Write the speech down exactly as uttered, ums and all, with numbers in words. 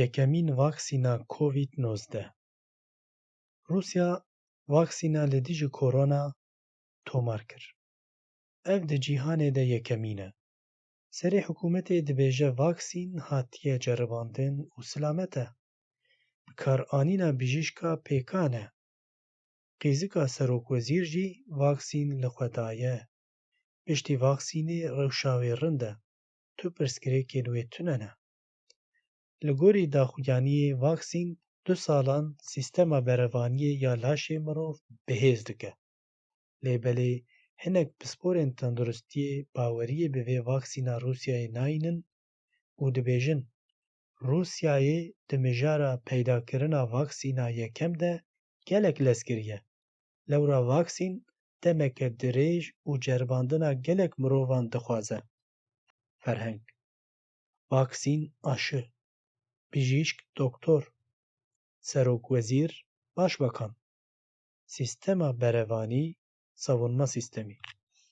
Yekemîn vaksîna Covid nozdeh. Rûsya vaksîna li dijî korona tomar kir. Ev di cîhanê de yekemîn e. Serê hikûmetê dibêje vaksîn hatiye ceribandin û silamet e. Bikaranîna bijîşka pêkan e. Qîzika serokwezîr jî vaksîn li xwe daye. Piştî vaksînê rewşa wê rind e. Tu pirsgirêkên wê tune ne. Li gorî daxuyaniyê vaksîn du salan sîstema berevaniyê ya laşê mirov bihêz dike. Lê belê hinek pisporên tenduristiyê baweriyê bi vê vaksîna Rûsyayê nayînin û dibêjin, Rûsyayê di mijara peydakirina vaksîna yekem de gelek lez kiriye. Lewra vaksîn demeke dirêj û ceribandina gelek mirovan dixwaze. Ferheng. Vaksîn, aşı. Bijîşk, doktor. Serokwezîr, başbakan. Sîstema berevanî, savunma sîstemî.